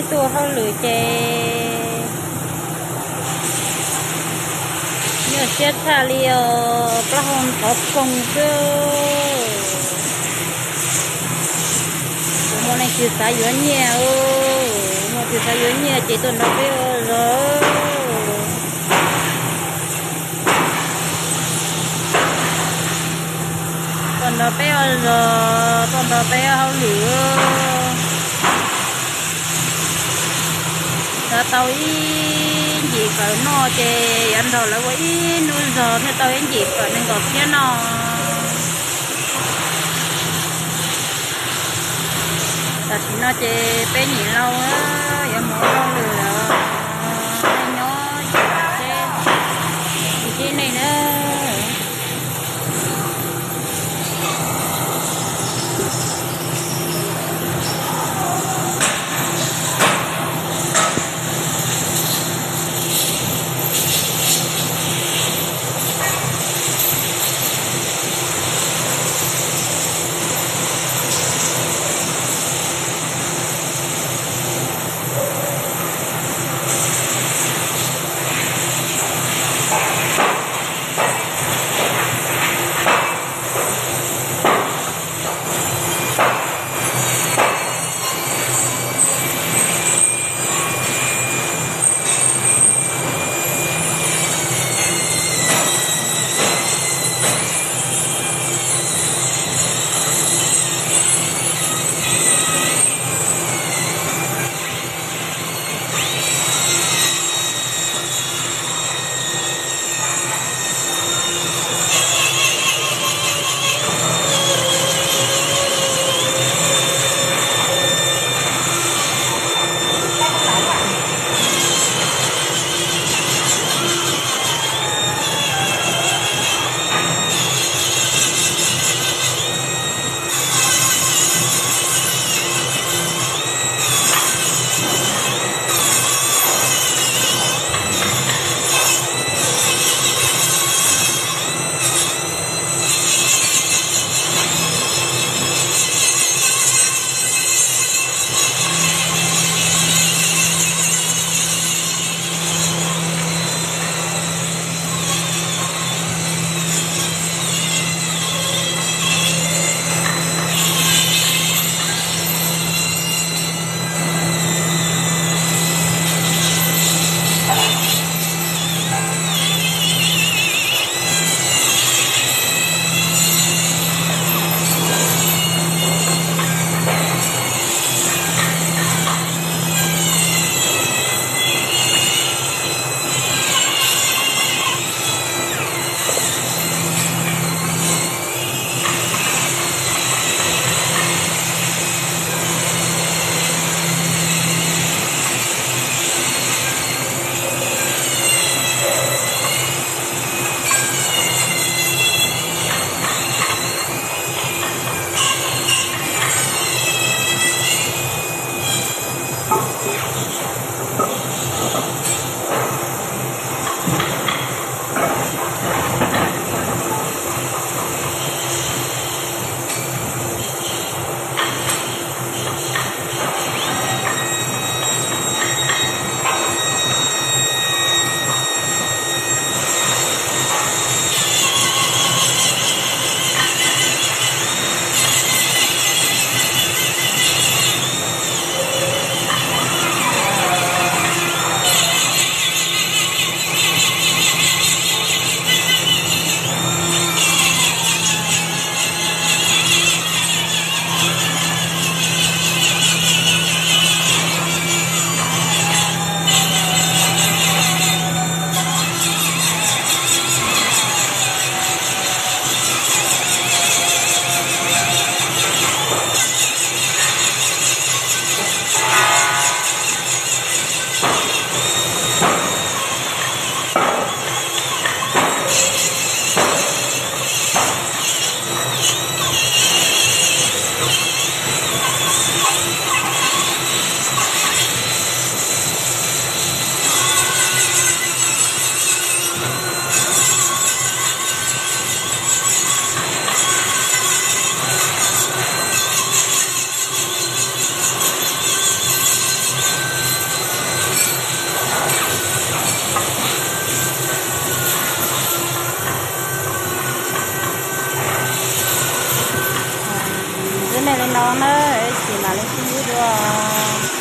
Tuaj hauj lwm ces nyuaj siab tshaj li os, plaub hau ntov poog xwb. Kuv muaj leej twg xav yuav nyiaj, muaj leej twg xav yuav nyiaj ces tuaj nrog peb ua zog. Tuaj nrog peb ua zog, tuaj nrog peb hauj lwm. Xav tau ib ntim fawm noj ces yuav nrog lawv ua ib hnub zog thiaj tau ib ntim fawm nees nkaum phiab noj. Tam sim no ces peb niam laus yuav mus ua hauj lwm lawm, nyob tsev, tsis sib nej na. Nawb, ib chim mam li sib ntsib dua.